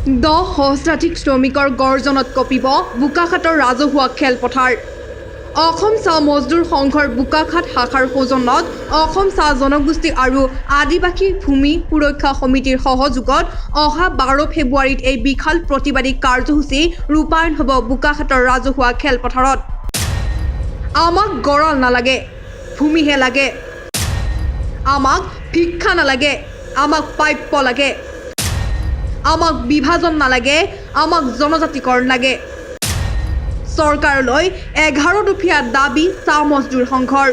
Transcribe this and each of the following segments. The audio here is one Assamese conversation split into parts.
10 সহস্ৰাধিক শ্ৰমিকৰ গৰ্জনত কঁপিব বোকাখাতৰ ৰাজহুৱা খেলপথাৰ। অসম চাহ মজদুৰ সংঘৰ বোকাখাত শাখাৰ সৌজন্যত অসম চাহ জনগোষ্ঠী আৰু আদিবাসী ভূমি সুৰক্ষা সমিতিৰ সহযোগত অহা 12 ফেব্ৰুৱাৰীত এই বিশাল প্ৰতিবাদী কাৰ্যসূচী ৰূপায়ণ হ'ব বোকাখাতৰ ৰাজহুৱা খেলপথাৰত। আমাক গঁৰাল নালাগে, ভূমিহে লাগে। আমাক ভিক্ষা নালাগে, আমাক প্ৰাপ্য লাগে। আমাক বিভাজন নালাগে, আমাক জনজাতিকৰণ লাগে। চৰকাৰলৈ 11 দফীয়া দাবী চাহ মজদুৰ সংঘৰ।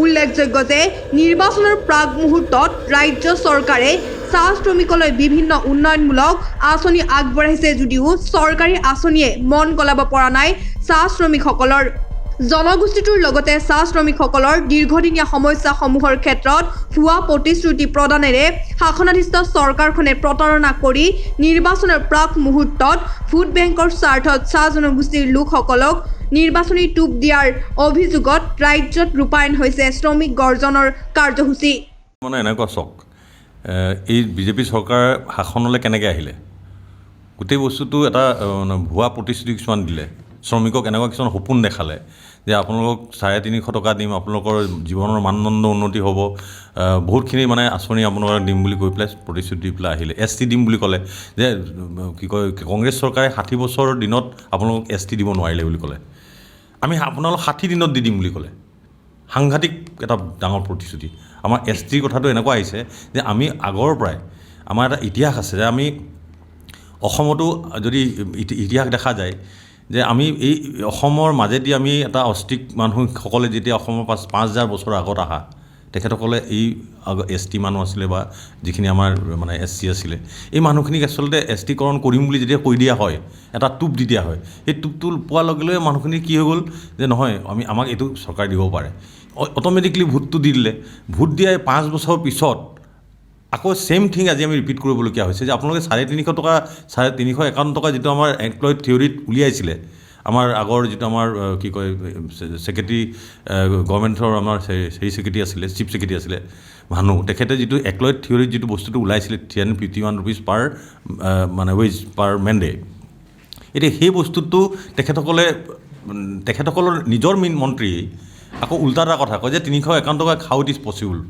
উল্লেখযোগ্য যে নিৰ্বাচনৰ প্ৰাক মুহূৰ্তত ৰাজ্য চৰকাৰে চাহ শ্ৰমিকলৈ বিভিন্ন উন্নয়নমূলক আঁচনি আগবঢ়াইছে যদিও চৰকাৰী আঁচনিয়ে মন গলাব পৰা নাই চাহ শ্ৰমিকসকলৰ। জনগোষ্ঠীটোৰ লগতে চাহ শ্ৰমিকসকলৰ দীৰ্ঘদিনীয়া সমস্যাসমূহৰ ক্ষেত্ৰত ভুৱা প্ৰতিশ্ৰুতি প্ৰদানেৰে শাসনাধিষ্ঠ চৰকাৰখনে প্ৰতাৰণা কৰি নিৰ্বাচনৰ প্ৰাক মুহূৰ্তত ভোট বেংকৰ স্বাৰ্থত চাহ জনগোষ্ঠীৰ লোকসকলক নিৰ্বাচনী টোপ দিয়াৰ অভিযোগত ৰাজ্যত ৰূপায়ণ হৈছে শ্ৰমিক গৰ্জনৰ কাৰ্যসূচী। মানে এনেকুৱা চাওক, এই বিজেপি চৰকাৰ শাসনলৈ কেনেকৈ আহিলে? গোটেই বস্তুটো এটা মানে ভুৱা প্ৰতিশ্ৰুতি কিছুমান দিলে। শ্ৰমিকক এনেকুৱা কিছুমান সপোন দেখালে যে আপোনালোকক 350 টকা দিম, আপোনালোকৰ জীৱনৰ মানদণ্ড উন্নতি হ'ব, বহুতখিনি মানে আঁচনি আপোনালোকক দিম বুলি কৈ পেলাই প্ৰতিশ্ৰুতি দি পেলাই আহিলে। এছ টি দিম বুলি ক'লে যে কি কয়, কংগ্ৰেছ চৰকাৰে 60 বছৰৰ দিনত আপোনালোকক এছ টি দিব নোৱাৰিলে বুলি ক'লে, আমি আপোনালোক 60 দিনত দি দিম বুলি ক'লে। সাংঘাতিক এটা ডাঙৰ প্ৰতিশ্ৰুতি। আমাৰ এছ টিৰ কথাটো এনেকুৱা আহিছে যে আমি আগৰ পৰাই আমাৰ এটা ইতিহাস আছে যে আমি অসমতো যদি ইতিহাস দেখা যায় যে আমি এই অসমৰ মাজেদি আমি এটা অষ্ট্ৰিক মানুহসকলে যেতিয়া অসমৰ 5000 বছৰৰ আগত অহা তেখেতসকলে এই এছ টি মানুহ আছিলে বা যিখিনি আমাৰ মানে এছ চি আছিলে, এই মানুহখিনিক আচলতে এছ টিকৰণ কৰিম বুলি যেতিয়া কৈ দিয়া হয়, এটা টোপ দি দিয়া হয়, সেই টোপটো পোৱাৰ লগে লগে মানুহখিনি কি হৈ গ'ল যে নহয়, আমি আমাক এইটো চৰকাৰে দিব পাৰে, অট'মেটিকলি ভোটটো দি দিলে। ভোট দিয়াৰ 5 বছৰৰ পিছত আকৌ ছেইম থিং আজি আমি ৰিপিট কৰিবলগীয়া হৈছে যে আপোনালোকে 350 টকা, 351 টকা যিটো আমাৰ এমপ্লয়ড থিয়ৰিত উলিয়াইছিলে, আমাৰ আগৰ যিটো আমাৰ কি কয়, ছেক্ৰেটেৰী, গভৰ্ণমেণ্টৰ আমাৰ হেৰি ছেক্ৰেটেৰী আছিলে, চিফ ছেক্ৰেটেৰী আছিলে মানুহ, তেখেতে যিটো এমপ্লয়ড থিয়ৰিত যিটো বস্তুটো ওলাইছিলে, 351 ৰুপিজ পাৰ মানে ৱেজ পাৰ মেনডে। এতিয়া সেই বস্তুটো তেখেতসকলে তেখেতসকলৰ নিজৰ মেইন মন্ত্ৰী আকৌ উল্টা এটা কথা কয় যে 351 টকা how it is possible?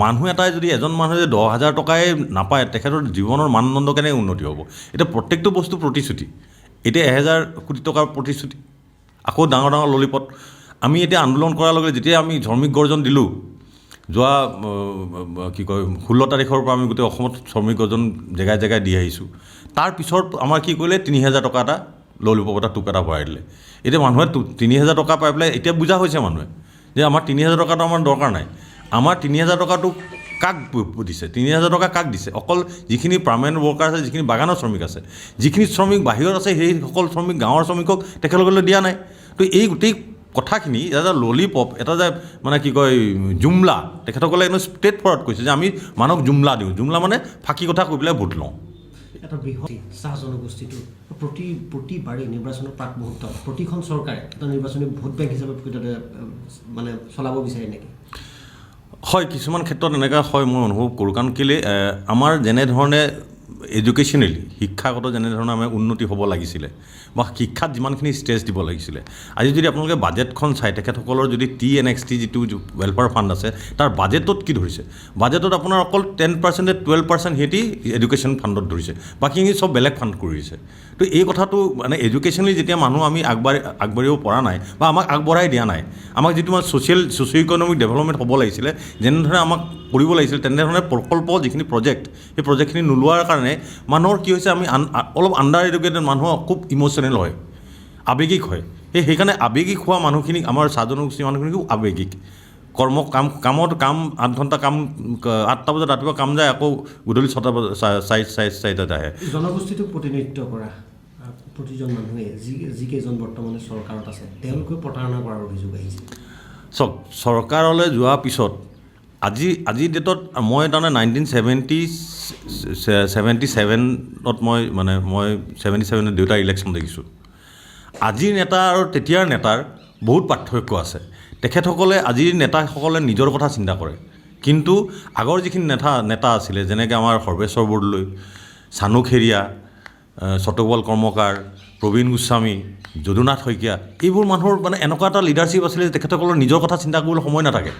মানুহ এটাই যদি, এজন মানুহে যদি 10,000 টকাই নাপায়, তেখেতৰ জীৱনৰ মানদণ্ড কেনেকৈ উন্নতি হ'ব? এতিয়া প্ৰত্যেকটো বস্তু প্ৰতিশ্ৰুতি। এতিয়া 1000 কোটি টকাৰ প্ৰতিশ্ৰুতি, আকৌ ডাঙৰ ডাঙৰ ললিপপ। আমি এতিয়া আন্দোলন কৰাৰ লগে লগে যেতিয়া আমি শ্ৰমিক গৰ্জন দিলোঁ, যোৱা কি কয়, 16 তাৰিখৰ পৰা আমি গোটেই অসমত শ্ৰমিক গৰ্জন জেগাই জেগাই দি আহিছোঁ। তাৰপিছত আমাৰ কি কৰিলে? 3000 টকা এটা ললিপপ এটা টোপ এটা ভৰাই দিলে। এতিয়া মানুহে 3000 টকা পাই পেলাই এতিয়া বুজা হৈছে মানুহে যে আমাৰ 3000 টকাটো আমাৰ দৰকাৰ নাই। আমাৰ 3000 টকাটো কাক দিছে? 3000 টকা কাক দিছে? অকল যিখিনি পাৰ্মানেণ্ট ৱৰ্কাৰ আছে, যিখিনি বাগানৰ শ্ৰমিক আছে, যিখিনি শ্ৰমিক বাহিৰত আছে, সেইসকল শ্ৰমিক, গাঁৱৰ শ্ৰমিকক তেখেতসকলে দিয়া নাই। তো এই গোটেই কথাখিনি এটা ললিপপ, এটা যে মানে কি কয়, জুমলা। তেখেতসকলে একদম ষ্ট্ৰেট ফৰৱাৰ্ড কৈছে যে আমি মানুহক জুমলা দিওঁ। জুমলা মানে ফাঁকি কথা কৈ পেলাই ভোট লওঁ। এটা বৃহৎ চাহ জনগোষ্ঠীটো প্ৰতিবাৰেই নিৰ্বাচনৰ প্ৰাক মুহূৰ্তত প্ৰতিখন চৰকাৰে এটা নিৰ্বাচনী ভোট বেংক হিচাপে প্ৰকৃততে মানে চলাব বিচাৰে নেকি? হয়, কিছুমান ক্ষেত্ৰত এনেকুৱা হয়, মই অনুভৱ কৰোঁ। কাৰণ কেলৈ, আমাৰ যেনেধৰণে এডুকেশ্যনেলি, শিক্ষাগত যেনেধৰণে আমাৰ উন্নতি হ'ব লাগিছিলে বা শিক্ষাত যিমানখিনি ষ্ট্ৰেছ দিব লাগিছিলে, আজি যদি আপোনালোকে বাজেটখন চায়, তেখেতসকলৰ যদি টি এন এক্স টি যিটো ৱেলফেয়াৰ ফাণ্ড আছে, তাৰ বাজেটত কি ধৰিছে? বাজেটত আপোনাৰ অকল 10 পাৰ্চেণ্টে, 12% সিহঁতি এডুকেশ্যন ফাণ্ডত ধৰিছে, বাকীখিনি চব বেলেগ ফাণ্ড কৰি দিছে। তো এই কথাটো মানে এডুকেশ্যনেলি যেতিয়া মানুহ আমি আগবাঢ়িব পৰা নাই বা আমাক আগবঢ়াই দিয়া নাই, আমাক যিটো আমাৰ ছ'চিঅ' ইকনমিক ডেভেলপমেণ্ট হ'ব লাগিছিলে, যেনেধৰণে আমাক কৰিব লাগিছিলে, তেনেধৰণে প্ৰকল্প যিখিনি প্ৰজেক্ট, সেই প্ৰজেক্টখিনি নোলোৱাৰ কাৰণে মানুহৰ কি হৈছে, আমি অলপ আণ্ডাৰ এডুকেটেড মানুহ খুব ইম'চনেল হয়, আৱেগিক হয়। সেইকাৰণে আৱেগিক হোৱা মানুহখিনিক, আমাৰ চাহ জনগোষ্ঠীৰ মানুহখিনি খুব আৱেগিক। কৰ্ম কাম কামত কাম 8 ঘণ্টা কাম, 8টা বজাত ৰাতিপুৱা কাম যায়, আকৌ গধূলি 6টা বজাত, 4:30 চাৰিটাত আহে। জনগোষ্ঠীটোক প্ৰতিনিধিত্ব কৰা প্ৰতিজন মানুহে যিকেইজন বৰ্তমানে চৰকাৰত আছে, তেওঁলোকেও প্ৰতাৰণা কৰাৰ অভিযোগ আহিছে। চাওক, চৰকাৰলৈ যোৱাৰ পিছত আজিৰ ডেটত মই তাৰমানে 1977ত মই মানে মই 77ত দেউতাৰ ইলেকশ্যন দেখিছোঁ। আজিৰ নেতা আৰু তেতিয়াৰ নেতাৰ বহুত পাৰ্থক্য আছে। তেখেতসকলে, আজিৰ নেতাসকলে নিজৰ কথা চিন্তা কৰে, কিন্তু আগৰ যিখিনি নেতা আছিলে, যেনেকৈ আমাৰ সৰ্বেশ্বৰ বৰদলৈ, চানু খেৰীয়া শতগোপাল কৰ্মকাৰ, প্ৰবীণ গোস্বামী, যদুনাথ শইকীয়া, এইবোৰ মানুহৰ মানে এনেকুৱা এটা লিডাৰশ্বিপ আছিলে যে তেখেতসকলৰ নিজৰ কথা চিন্তা কৰিবলৈ সময় নাথাকে,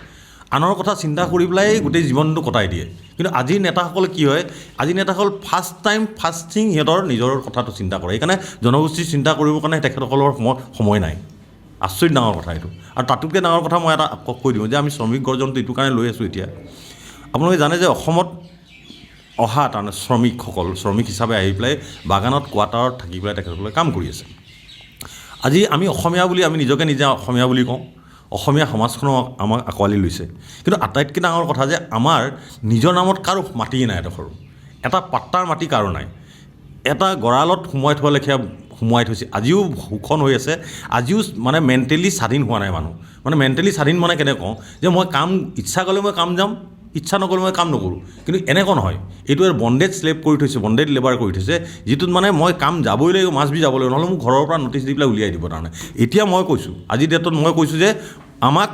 আনৰ কথা চিন্তা কৰি পেলাই গোটেই জীৱনটো কটাই দিয়ে। কিন্তু আজিৰ নেতাসকলে কি হয়, আজিৰ নেতাসকল ফাৰ্ষ্ট টাইম ফাৰ্ষ্ট থিং সিহঁতৰ নিজৰ কথাটো চিন্তা কৰে। সেইকাৰণে জনগোষ্ঠীৰ চিন্তা কৰিবৰ কাৰণে তেখেতসকলৰ সময় নাই। আচৰিত ডাঙৰ কথা এইটো। আৰু তাতোতকৈ ডাঙৰ কথা মই এটা কৈ দিওঁ যে আমি শ্ৰমিক গৰ্জনটো এইটো কাৰণে লৈ আছোঁ। এতিয়া আপোনালোকে জানে যে অসমত অহা তাৰমানে শ্ৰমিকসকল শ্ৰমিক হিচাপে আহি পেলাই বাগানত কোৱাৰ্টাৰত থাকি পেলাই তেখেতসকলে কাম কৰি আছে। আজি আমি অসমীয়া বুলি আমি নিজকে নিজে অসমীয়া বুলি কওঁ, অসমীয়া সমাজখনো আমাক আঁকোৱালি লৈছে। কিন্তু আটাইতকৈ ডাঙৰ কথা যে আমাৰ নিজৰ নামত কাৰো মাটি নাই, এডোখৰো এটা পাট্টাৰ মাটি কাৰো নাই, এটা গঁৰালত সোমোৱাই থোৱা লেখীয়া সোমোৱাই থৈছে। আজিও শোষণ হৈ আছে, আজিও মানে মেণ্টেলি স্বাধীন হোৱা নাই মানুহ। মানে মেণ্টেলি স্বাধীন মানে কেনেকৈ কওঁ যে মই কাম ইচ্ছা গ'লে মই কাম যাম, ইচ্ছা নগ'লে মই কাম নকৰোঁ, কিন্তু এনেকুৱা নহয়। এইটো বণ্ডেড শ্লেভ কৰি থৈছে, বণ্ডেড লেবাৰ কৰি থৈছে, যিটোত মানে মই কাম যাবই লাগিব, মাছ বি যাব লাগিব, নহ'লে মোক ঘৰৰ পৰা ন'টিছ দি পেলাই উলিয়াই দিব। তাৰমানে এতিয়া মই কৈছোঁ, আজিৰ ডেটত মই কৈছোঁ যে আমাক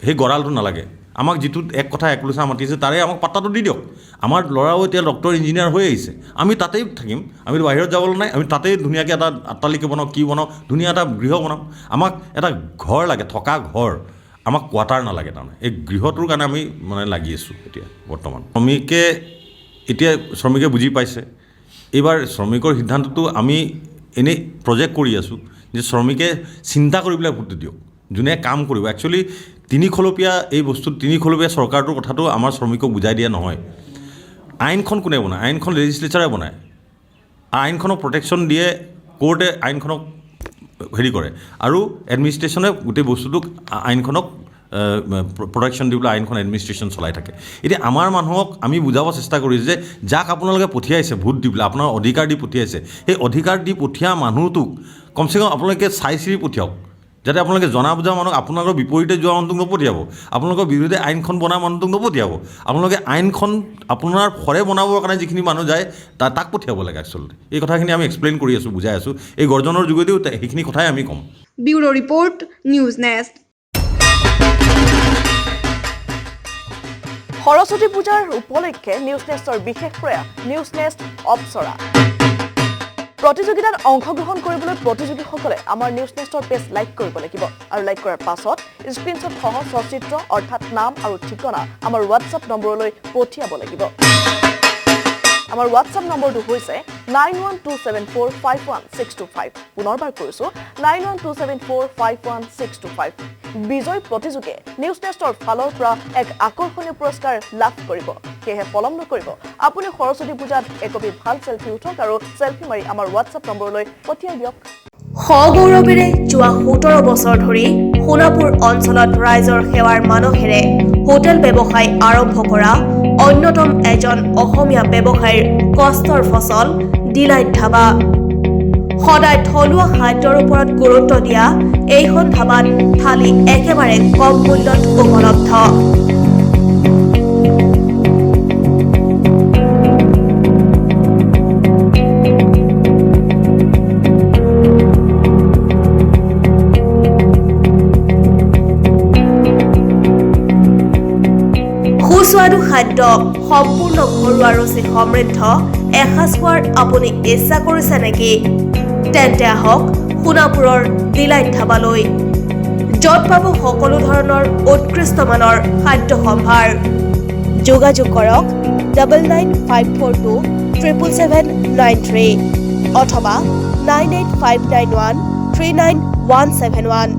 সেই গঁৰালটো নালাগে, আমাক যিটোত এক কথা এক লোচা মাতি আছে তাৰে আমাক পাট্টাটো দি দিয়ক। আমাৰ ল'ৰাও এতিয়া ডক্টৰ ইঞ্জিনিয়াৰ হৈ আহিছে, আমি তাতেই থাকিম, আমি বাহিৰত যাবলৈ নাই, আমি তাতেই ধুনীয়াকৈ এটা অট্টালিকা বনাওঁ, কি বনাওঁ, ধুনীয়া এটা গৃহ বনাম। আমাক এটা ঘৰ লাগে, থকা ঘৰ, আমাক কোৱাৰ্টাৰ নালাগে। তাৰমানে এই গৃহটোৰ কাৰণে আমি মানে লাগি আছোঁ এতিয়া বৰ্তমান। শ্ৰমিকে এতিয়া শ্ৰমিকে বুজি পাইছে। এইবাৰ শ্ৰমিকৰ সিদ্ধান্তটো আমি এনেই প্ৰজেক্ট কৰি আছোঁ যে শ্ৰমিকে চিন্তা কৰি পেলাই ভোটটো দিয়ক, যোনে কাম কৰিব। একচুৱেলি তিনিখলপীয়া এই বস্তু, তিনিখলপীয়া চৰকাৰটোৰ কথাটো আমাৰ শ্ৰমিকক বুজাই দিয়া নহয়। আইনখন কোনে বনায়? আইনখন লেজিছলেচাৰে বনায়, আইনখনক প্ৰটেকশ্যন দিয়ে, কোৰ্টে আইনখনক হেৰি কৰে, আৰু এডমিনিষ্ট্ৰেশ্যনে গোটেই বস্তুটোক আইনখনক প্ৰটেকশ্যন দি পেলাই আইনখন এডমিনিষ্ট্ৰেশ্যন চলাই থাকে। এতিয়া আমাৰ মানুহক আমি বুজাব চেষ্টা কৰিছোঁ যে যাক আপোনালোকে পঠিয়াইছে ভোট দি পেলাই, আপোনাৰ অধিকাৰ দি পঠিয়াইছে, সেই অধিকাৰ দি পঠিয়া মানুহটোক কমচে কম আপোনালোকে চাই চিৰি পঠিয়াওক, যাতে আপোনালোকে জনা বুজা মানুহক, আপোনালোকৰ বিপৰীতে যোৱা মানুহটোক নপঠিয়াব, আপোনালোকৰ বিৰুদ্ধে আইনখন বনা মানুহটোক নপঠিয়াব। আপোনালোকে আইনখন আপোনাৰ ফৰে বনাবৰ কাৰণে যিখিনি মানুহ যায় তাক পঠিয়াব লাগে। আচলতে এই কথাখিনি আমি এক্সপ্লেইন কৰি আছোঁ, বুজাই আছোঁ। এই গৰ্জনৰ যোগেদিও সেইখিনি কথাই আমি ক'ম। Bureau report, news nest. Saraswati পূজাৰ উপলক্ষে নিউজ নেষ্টৰ বিশেষ প্ৰয়াস নিউজ নেষ্ট অপ্সৰা প্ৰতিযোগিতাত অংশগ্ৰহণ কৰিবলৈ প্ৰতিযোগীসকলে আমাৰ নিউজ নেষ্টৰ পেজ লাইক কৰিব লাগিব আৰু লাইক কৰাৰ পাছত স্ক্ৰীনশ্বটসহ সচিত্ৰ অৰ্থাৎ নাম আৰু ঠিকনা আমাৰ হোৱাটছআপ নম্বৰলৈ পঠিয়াব লাগিব। আমাৰ হোৱাটছআপ নম্বৰটো হৈছে 9127451625। পুনৰবাৰ কৈছোঁ, 9127451625। বিজয়ী প্ৰতিযোগীয়ে নিউজ নেষ্টৰ ফালৰ পৰা এক আকৰ্ষণীয় পুৰস্কাৰ লাভ কৰিব। সেয়েহে পলম নকৰিব, আপুনি সৰস্বতী পূজাত একপি ভাল চেলফি উঠক আৰু চেলফি মাৰি আমাৰ হোৱাটছআপ নম্বৰলৈ পঠিয়াই দিয়ক। সগৌৰৱেৰে যোৱা 17 বছৰ ধৰি সোণাপুৰ অঞ্চলত ৰাইজৰ সেৱাৰ মানসেৰে হোটেল ব্যৱসায় আৰম্ভ কৰা অন্যতম এজন অসমীয়া ব্যৱসায়ীৰ কষ্টৰ ফচল ডিলাইট ধাবা। সদায় থলুৱা খাদ্যৰ ওপৰত গুৰুত্ব দিয়া এইখন ধাবাত থালি একেবাৰে কম মূল্যত উপলব্ধ। সুস্বাদু খাদ্য, সম্পূৰ্ণ ঘৰুৱা ৰুচি সমৃদ্ধ এসাঁজ খোৱাৰ আপুনি ইচ্ছা কৰিছে নেকি? তেন্তে আহক সোণাপুৰৰ ডিলাইট ধাবালৈ, য'ত পাব সকলো ধৰণৰ উৎকৃষ্ট মানৰ খাদ্য সম্ভাৰ। যোগাযোগ কৰক 9954277793 অথবা 9859139171।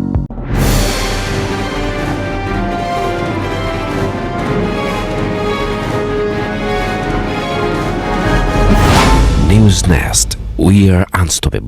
News Nest. We are unstoppable.